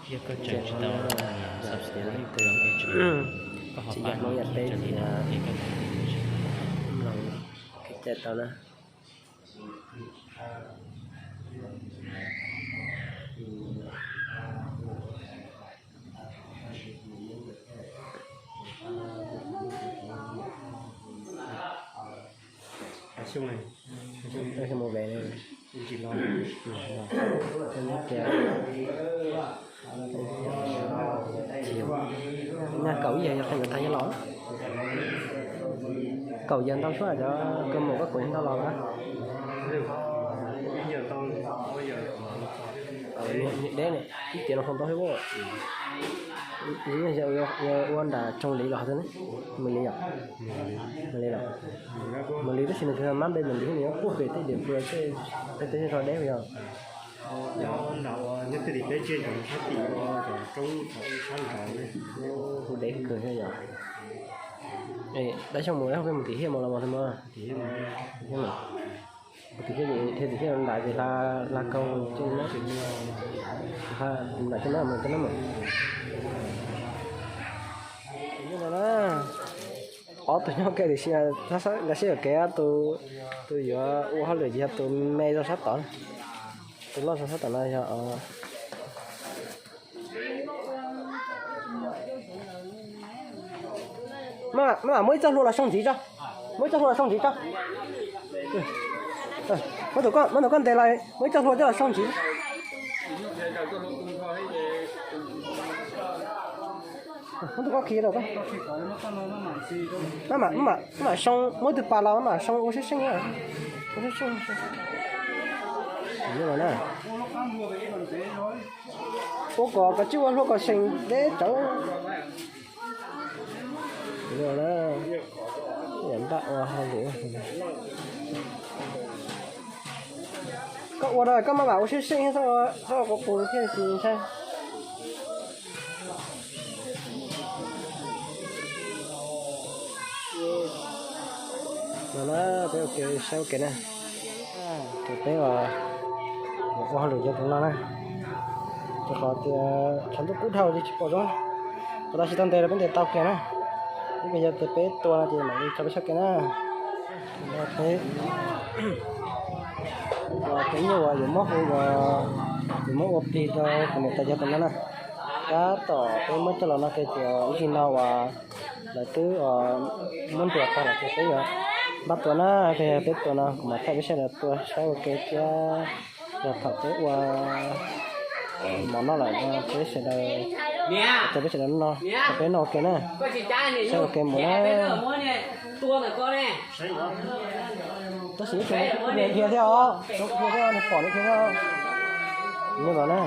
Yog koj tseem tsis tau subscribe kênh YouTube, koj ho pab nias kiag raws li no ces koj thiaj li mloog kev cai tau na. Nyaj kaum ib yawg yog qee yuav tag yawg los. Kaum yawg ntau suab cov kawg mus koj kaum yawg ntau los lawm. Deb ib tiam no hoo ntau hab. Ua nram Tsoog Liv los xwb ne. Mus Liv os. Mus Liv los. Mus Liv tab sis nws tsis mab npe Mus Liv, nws nyob puag pem tej diam pua tej teb chaws deb yog. Kuv dev kawg thiab yom. Dab Xyooj mus dab peb mus tim Hiaj mus los mus twg mas. Tim Hiaj, tim Hiaj nram ces hla kaug ces nram ces nram ces nram ces nram. Ob tug nyob ke tiam sis nkawd sib yuam kev, tus yuav ua hauj lwm ces yog tus me rau sab tod, tus loj rau sab tod no yog. Maj mam muab ib txoj hlua los sau ntxiv tso. Muab ib txoj hlua los sau ntxiv tso. Muab tus koj ntes los, muab ib txoj hlua coj los sau ntxiv. Muab tus koj khi rau. Maj mam sau, muab ib tug pas los maj mam sau ua seej seej. Ua seej seej. Ua kom kav tsij ua hlua kom seem deb tsawv. Npaj ua hauj lwm. Koj ua rau koj maj mam ua seej seej, txhob ua qus qus thiaj tsis ntshai. No na, peb ua ke saib ua ke na. Ces peb ua hauj lwm yog tus no na. Rau qhov tias tshav ntuj kub dhau ces tsis pom zoo. Tab sis tau ntes los peb ntes tau kiag na. Ib pliag yog tias peb tua no ces mam li tso peb saib ke na. Peb ua kev nyuj uas yuav muab hu, yuav muab ua plig rau kuv niam tais yog tus no na. Tab tom peb muab coj los no ces ib pliag no uas lawv twb muab nruas tag lawm ces peb yuav npaj tua na. Peb tua no kuv mam thaij peb sawv daws tua saib ua ke thiab. Yog thaum peb ua mov noj lawm peb sawv daws, peb sawv daws no, peb noj ua ke na. Saib ua ke mus na. Tab sis ib tug no kuj dhia thiab os, dhia thiab, nws pom nws dhia thiab. Nyob los na,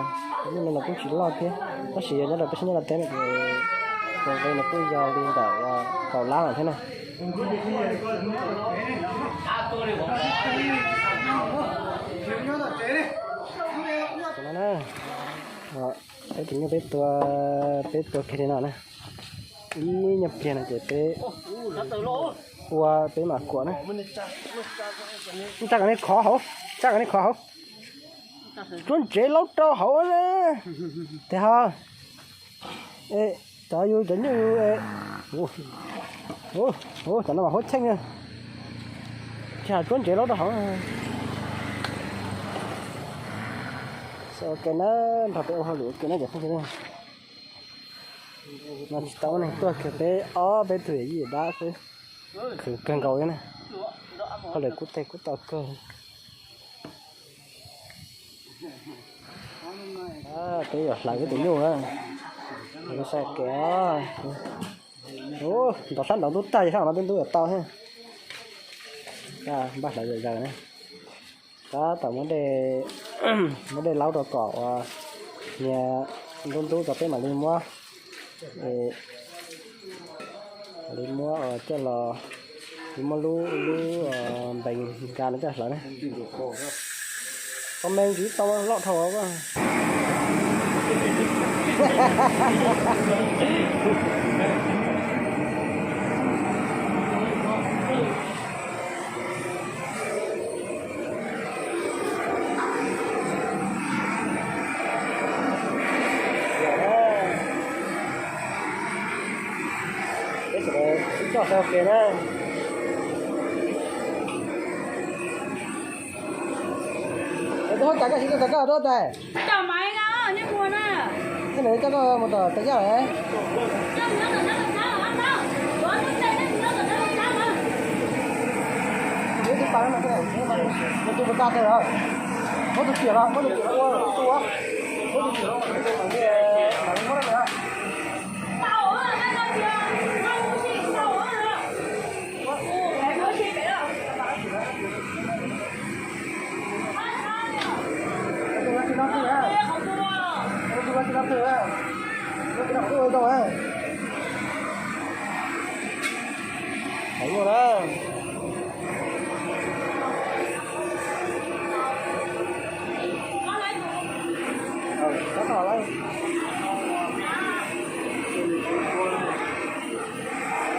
nyob no los kuj tsis loj thiab, tab sis yog nyob rau peb sab nyob Los Tsuas no ces tus nqi nws kuj yog li ntawm kaum lab lawm thiab na. Peb tus nyuj peb tua, peb tua kiag li no na. Ib nyuag pliag no ces peb ua peb mam kuam na. Tsa kom nej khov hauv, tsa kom nej khov hauv. Tsuab ntsev laub rau hauv na. Tes ho, cov yus cov nyuj yus, cov no mas huab cheej. Tsis has tsuab ntsev laub rau hauv. Ua ke na, nrog peb ua hauj lwm ua ke na cov phooj ywg. No tsis tau neeg tuaj kiag peb ob peb tug yawm yij yawm dab xwb, khwv kawg nkaus li na. Hauj lwm kub teg kub taw kawg. Peb yuav hlawv peb tus nyuj na. Saib kev, ntov sab nraud ntub tag ces sab no twb ntub yuav tau thiab. Npaj hlawv zom zaws na. Tab tom muab dej laub rau kom uas nyias ntub ntub tso peb mam li muab, mam li muab coj los, muab lub, lub npees nka no coj hlawv na. Tau me ntsis tau loj dhau. Tau pem na. Tau koj siv tau koj dua tais. Ib nws coj koj mus tom tais yaj lawm. Tus pas tag lawm. Muab tus tiam los, muab tus tiam los ua tus ua. Muab tus tiam los ua tus ua.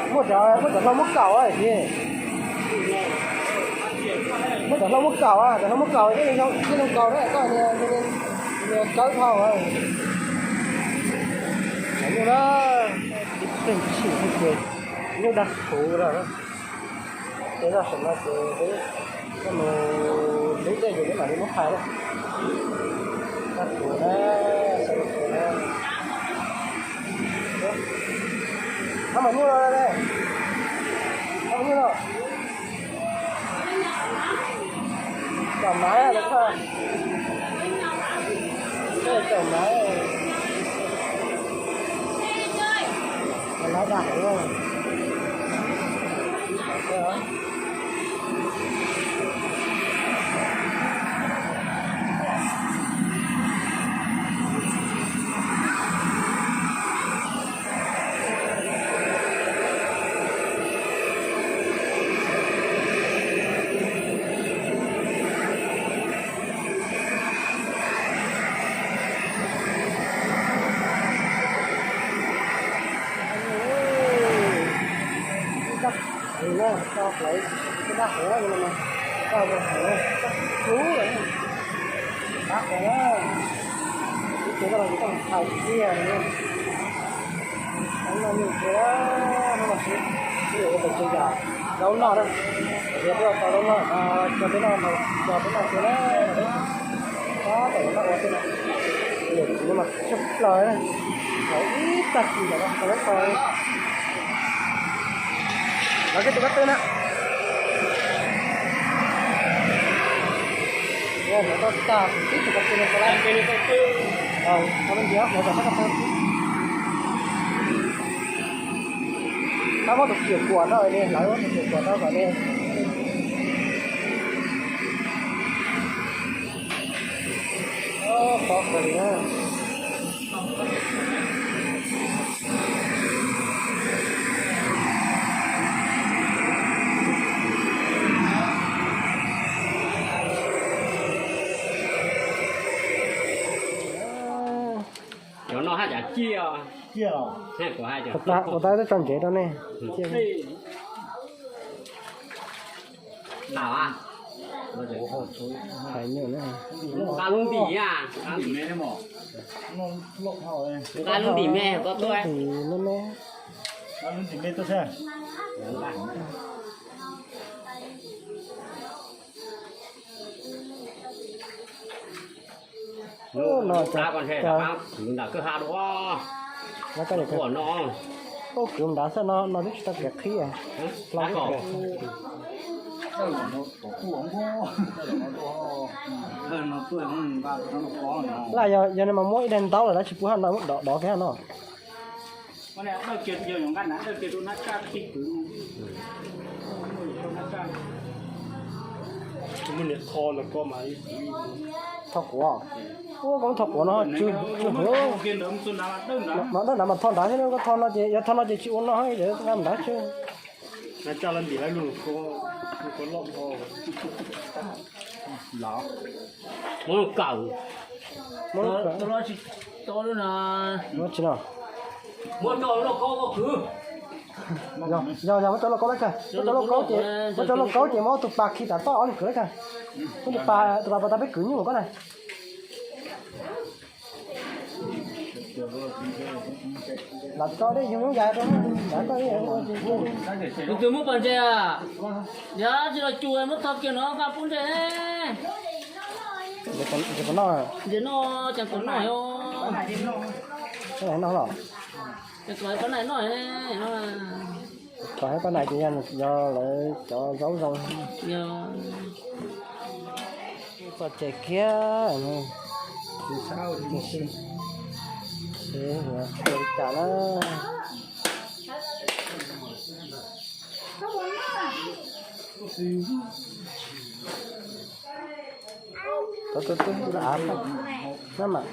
Muab cov, muab cov hlau muab kaum, muab cov hlau muab kaum, cov hlau muab kaum, cov hlau kaum na, koj niag kawb dhau. Nyuj na, ib teg tshim ces nyuj dag khuv lawm. Ces zaj saum no ces peb mus hlub dej ces peb mam li muab phais na. Dag khuv na, saum no khuv na. Hab mas nyuj no ne, hab mas nyuj no. Caum maiv lawv koj. Caum maiv. Lawv dag heev. Zaub noj na, yog peb ua tau zaub noj, coj peb noj, coj peb noj xwb na. Tab tom noj ua xwb na. Kuv mas tshaj plaws na, ib tag kis ntawm no tau lawv tau. Lawv koj tus kab twb na. Lawv tau tag ib tug kab twb no tau lawv. Tau me ntsis, lawv tau sab kab twb. Tab muab tus kiam kuam rau li, lawv muab tus kiam kuam rau kom li. Pov kawg li na. Cov no haj yam ciaj. Kuv tab twb tso ntsev rau nej. Hais nyuj na. Nqa lub ntim, nqa lub ntim me koj tuaj. Ntim me me. No, ntawm kwj ha dua. Ua kwv nrad xwb no, no twb tsis tau kev qhib. Laj yog, yog nws mas muab ib daig ntaub lawm dab tsis pub haj no, dov dov kiag haj no. Tho quav, ua koj tho quav no tsw, tsw hwv. Mas dawb nrad mas tho nrad thiab, koj tho no ces, yog tho no ces tsis ua no, nqa nrad tsw. Muab kawm. Muab tsis no. Yog, yog, muab cov lauj kaub lawm kawg, muab cov lauj kaub ces, muab cov lauj kaub ces muab tus pas khi tav toj ob leeg kwv lawm kawg. Muab tus pas, tus pas pas tas peb kwv nyuj mus koj na. Los tso dej yug lub yas rau, lam koj ib ua tsis tso. Tus twg muab pas ntses? Yog tsis los cus muab tho kiag no nqa pub ntses. Ntses puas noj? Ntses noj, cas puas noj os? Pab nais noj los? Cas kom pab nais noj no. Kom pab nais ces yog lawv cov zaub zoo. Txog ces kiag, li cas na. Tau tau tau av paj na mas.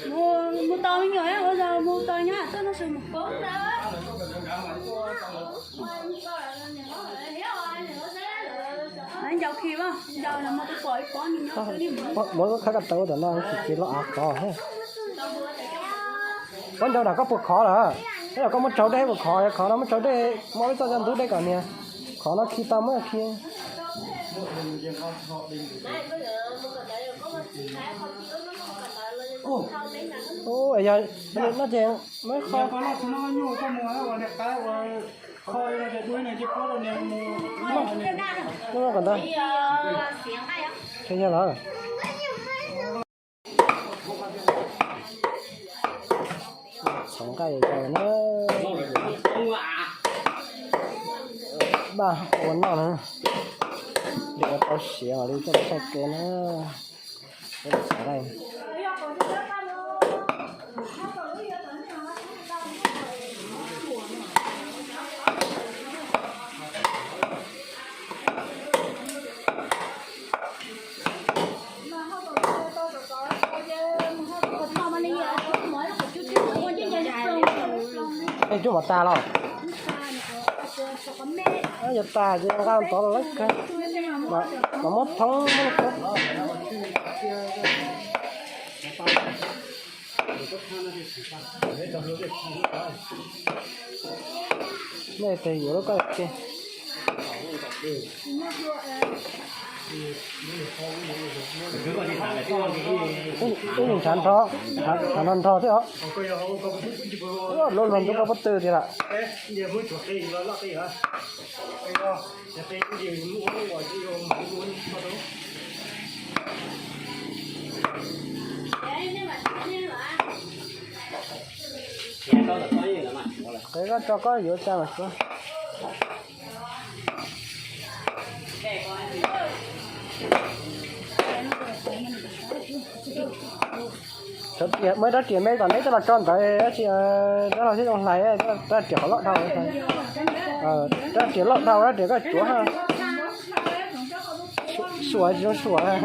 Mus, mus tau me nyuam ua zaus mus tau nyob txoj no sw mus. Ncaus khi, ncaus los mus tus pom ib pob ni nyob li. Muab khawb ko taw ua tam no tsis tsis loj av qhov thiab. Muab ncaus nram koj puas khov lawm? Tab yog koj muab tsaug dej puas khov, khov no muab tsaug dej, muab ib txoj coj ntub dej kom niag khov no khi tau muab khi. Yog no ces muab kho. Kom ntawd. Yog lawm. Txhoov nqaij na. Daj ua noj na. Li ua tau siav li coj txoj kev na. Txhoov nqaij. Ej, cub mov tas los? Yog tas ces nqa tod los lawm kawg. Mas muab thoob. Nej tes yuav lub koj ke. Wb nrhav nrho, nrhav nrho nrho thiab os. Lub luag ntuj koj pob tw tiag lawm. Qe koj tso koj yuav tsa mas suav. Muaj rab riam me tom ntej coj los tso ntawd dab tsi, rab laug thiab zoo hlais, rab riam qhov loj dhau. Rab riam loj dhau, rab riam koj tsuav. Suam tsis zoo suam.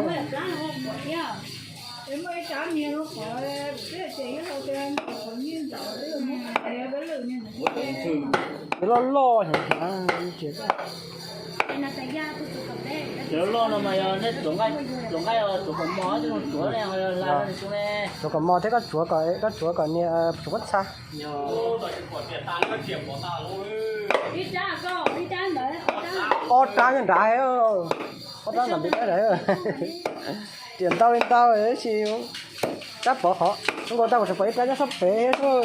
Loj loj. Cov loj no mas yog nej tsuav nqaij, tsuav kom mos, tsuav kom mos thiab koj tsuav kom, koj tsuav kom niag tsuav pob txha. Ob rab nyob nrad, ob rab nram pem nrad. Riam ntau li ntau tab sis rab pov qhov, zoo nkaus tau kuv tseem pom ib rab nyob sab pem thiab.